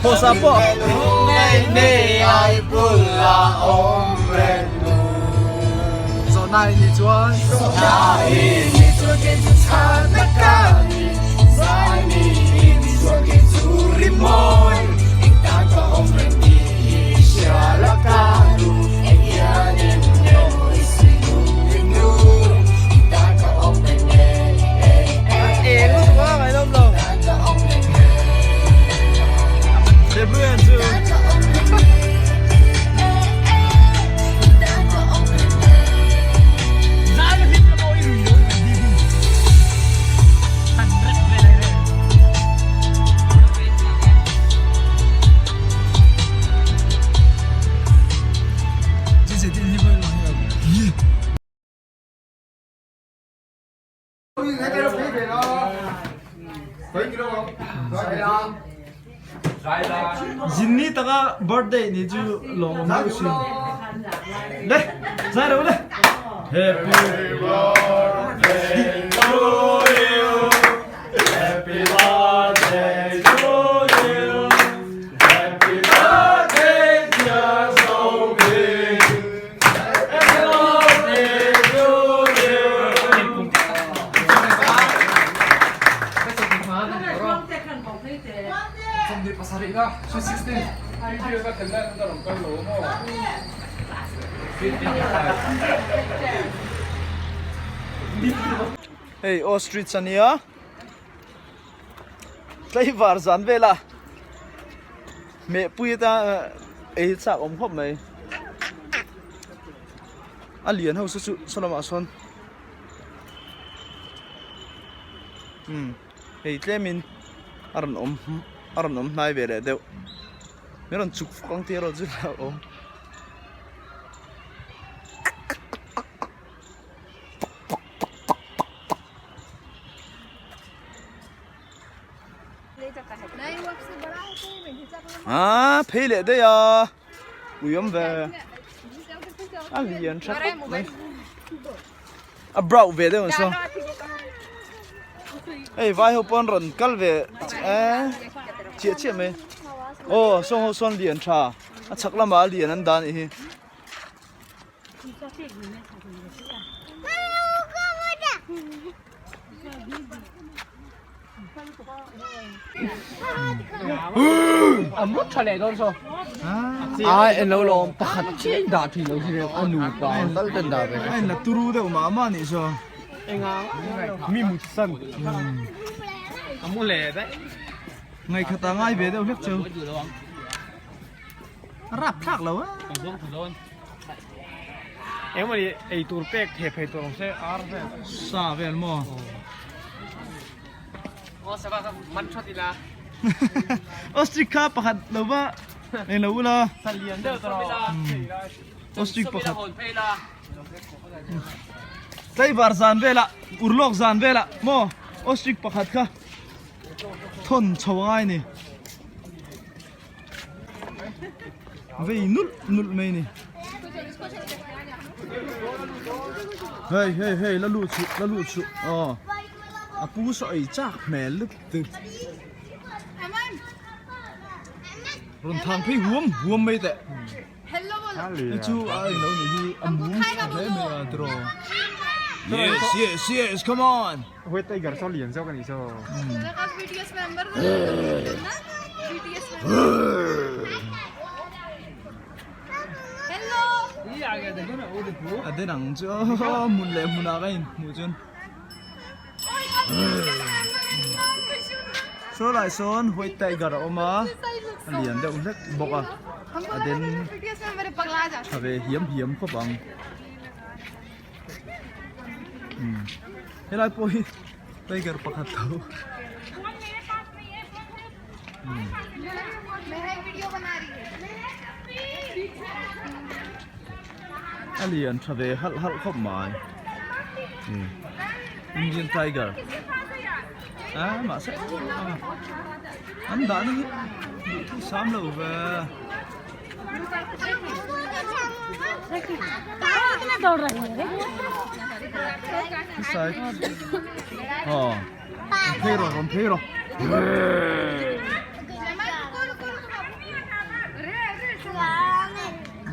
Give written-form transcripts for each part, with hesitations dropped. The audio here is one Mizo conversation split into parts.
Pawsa pawh. Zawhna i nih chuan. Zinni taka birthday ni chu lawmawm deuh sin. Le, zai ro le. Happy birthday to you. Happy birthday to you. Happy birthday dear Zomi. Happy birthday to you. Hei ostrich a nia tlaivar zan vela mehpui ata ei chak awm khawp mai a lian ho saw chu saw lamah sawn umm hei tlemin a rawn awm a rawn awm hnai ve leh deuh min rawn chuk fuk ang tih erawh chu hlauhawm. Ah phei leh daih a ui awm ve a lian tha khawp mai a brown ve deuh ang saw hei vai ho pawn rawn kal ve eh chiah chiah mai aw saw ho sawn lian tha a chhak lamah a lian an dah a nih hi. A mut tha leh dawn saw. Ai en lo lawm pakhat chiah in dah thin lo hi reng a nupa ang tal ten dah ve. A in la turu deuh mah mah nih saw. Mi mut san. A mu leh daih. Ngaihkhat a ngai ve deuh hlek chu. A rap thlak lo a. Engmawni ei tur pek thei phei tur awm se ar vel. Sa vel maw? Aw sava kha man that ila. Ostrich kha pakhat lo va ei lo ula. Sa lian deuh tawh. Ostrich pakhat. Tlaivar zan velah urlawk zan velah maw ostrich pakhat kha thawn chho a ngai ni. Vei nulh nulh mai ni. Hei hei hei la luh chhuh la luh chhuh aw a pu saw ei chak hmel lutuk rawn thang phei huam huam mai teh hei chu a englo nih hi a mum tha hle mai a tiraw yes yes yes come on White tiger saw lian zawk a nih saw. A den ang chu aw hmun leh hmunah ka inhmuh chuan saw lai sawn white tiger a awm a a lian deuh hlek bawk a a den tha ve hiam hiam khawp ang. Helai pawh hi tiger pakhat tho. A lian tha ve halh halh khawp mai. Indian tiger. A mahse an dahna hi duhthusam lo ve. Sai. Ờ. Phê rồi, còn phê rồi.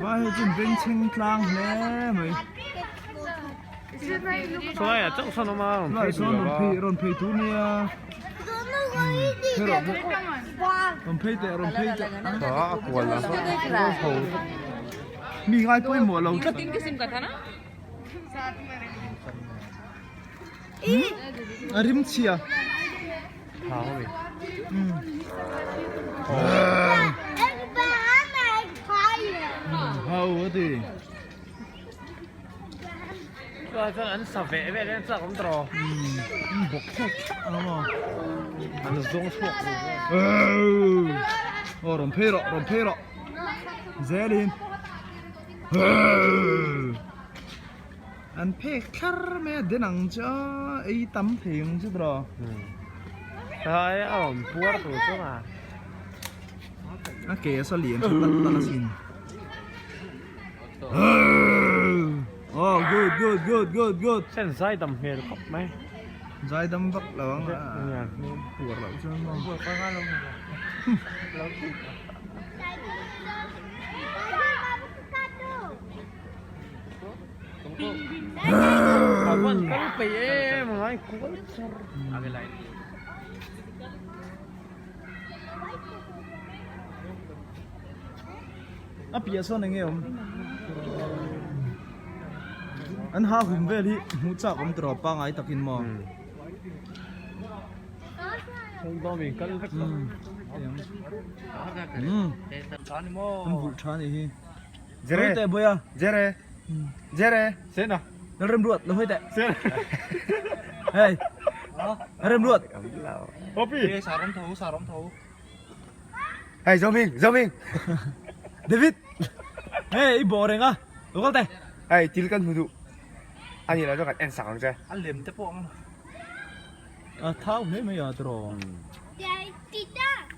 Vai ho chu bengchheng tlang hle mai. Chulaiah chauh sawn awm a rawn phei duh lo a. Rawn phei tur nia. Rawn phei teh rawn phei teh. Tah a kual a ho. Mi ngai pawimawh lo tlat. A rim chhia. Thau a ni. Hau a ti. Chuan chuan an sa veh vel hian chak awm tawh. Bawk thlek ang a maw. An zawng chhuak lo. Aw rawn phei rawh rawn phei rawh. Zelin. An phek thlar mai a den ang chu a ei tam thei ang chu tawh. Hai a rawn puar tur chuan a. A ke a saw lian tha tak tak asin. Oh good good good good good. Sen zai dam hmel khawp mai. Zai dam vak lo ang a. Puar loh chuan maw. Puar pa nga lo. A piah sawn eng nge awm an ha hum vel hi hmuh chak awm tawh pangai takin maw. An vulh tha anih hi. Jere teh bawih a. Jere. Jere. Sena. Lalrem ruat lo hawi teh. Sena. Hey. Lalrem ruat. Poppy. Sarom tho, sarom tho. Hey Zoming, Zoming. David. Hey, i bo reng a. Lo kal teh. Hey, til kan hmu duh. Ani lo chu kan en sak ang che. A lem te pawh ang. A thau hle mai a tiraw.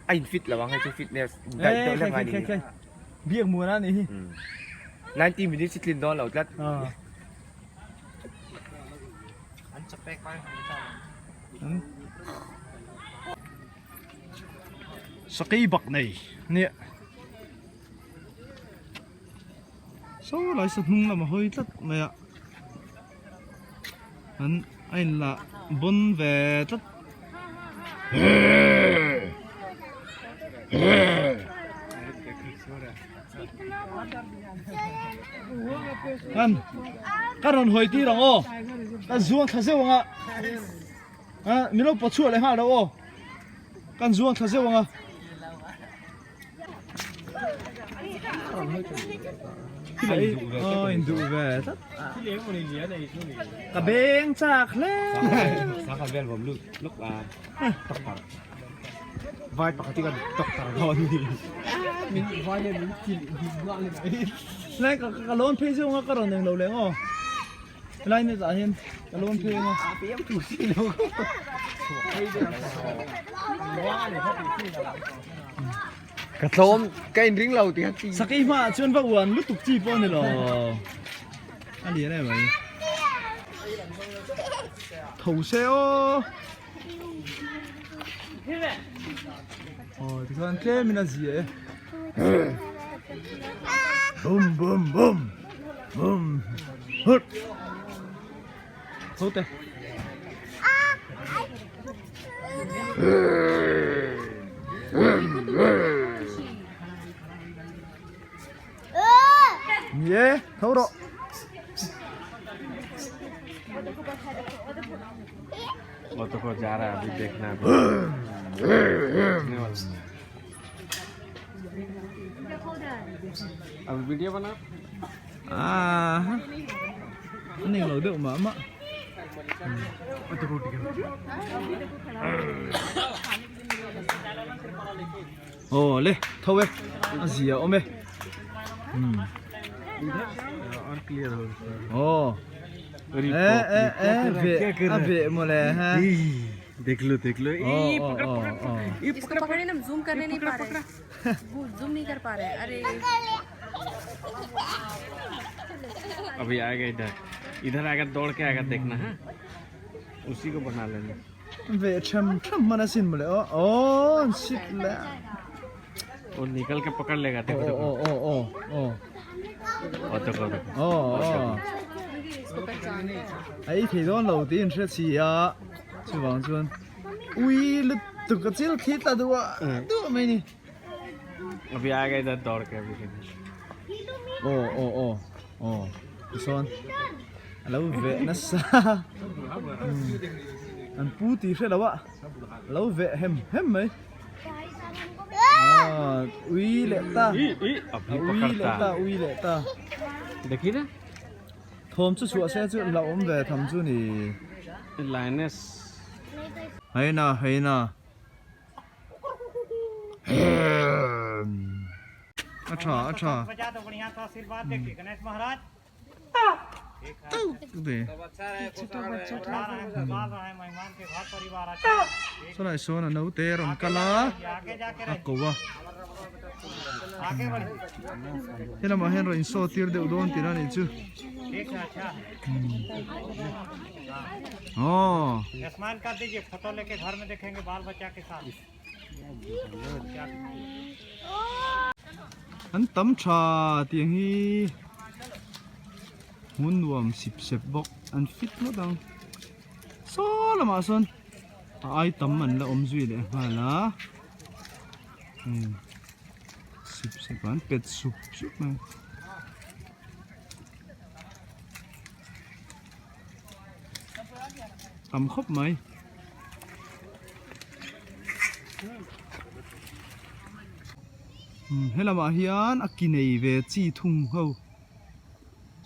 A in fit lo ang hei chu fitness daih deuh lek a ni. Biak muan a nih hi. 90 minutes i tlin dawn lo tlat. An chapek mai. Sakei bak nei nia. Saw lai sa hnung lam a hawi tlat mai a. An a in lah bawn ve tlat. An ka rawn hawi tir ang aw. Ka zuang thla zeuh ang a. A min lo pawt chhuah leh nghal lo aw. Kan zuang thla zeuh ang a. Aw in duh ve tlat. Ka beng chak hle. Sangha vel vawm lut luk a doctor. Vai pakhat hi kan doctor dawn ni. Min vai hian min kilh ding nghal ni mai. Lai ka lawn phei zeuh ang a ka rawn englo leh ang aw. Helai net ah hian ka lawn phei ang a. Ka tlawm ka in ring lo tih a ti. Sakei hma ah chuan va uan lutuk chi pawh a ni lo. A lian em mai. Tho se aw. Aw tikhian tlem in a zia e. Bum bum bum. Bum. Hut. Tho te. Ni e, tho rawh. वो तो को जा रहा है अभी देखना है अभी वीडियो बना À, anh này lỗi được mà mà. Ồ, le, thôi em, gì à ôm em. और क्लियर हो Ồ. Ê ê ê, về, à về mà lẹ ha. देख लो देख लो Ồ ồ ồ ồ. इसको पकड़े ना जूम करने नहीं पा रहे वो जूम नहीं कर पा रहे अरे अभी आएगा इधर इधर आएगा दौड़ के आएगा देखना है उसी को बना लेना Về chăm chăm mà nó xin mà lẹ. Ồ, xịt lẹ. वो निकल के पकड़ लेगा Ồ देखो देखो ồ ồ ồ ồ. और देखो देखो Aw aw a ei thei dawn lo tih in hre si a chuvang chuan ui lutuk a chil thli tla duh a duh mai ni. अभी आएगा इधर दौड़ के अभी Aw aw aw aw tichuan a lo veh nasa an pu tih hre lo a lo veh hem hem mai ah ui leh ta ui leh ta ui leh ta thawm chu chhuah se chu hlauhawm ve tham chu ni heina heina. A tha a tha. Sawlai sawn a naute a rawn kal a a ko a helamah hian rawn insawh tir deuh dawn tih na nih chu. Aw. An tam tha tiang hi hmun nuam sip sep bawk an fit ngawt ang saw lamah sawn a ai tam an la awm zui leh nghal a sip sep an pet sup sup mai. Tam khawp mai. He lamah hian a ki nei ve chi thung ho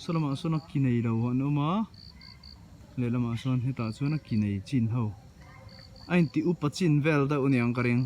saw lamah sawn a ki nei lo an awm a lehlamah sawn hetah chuan a ki nei chin ho a inti upa chin vel deuh aniang ka ring.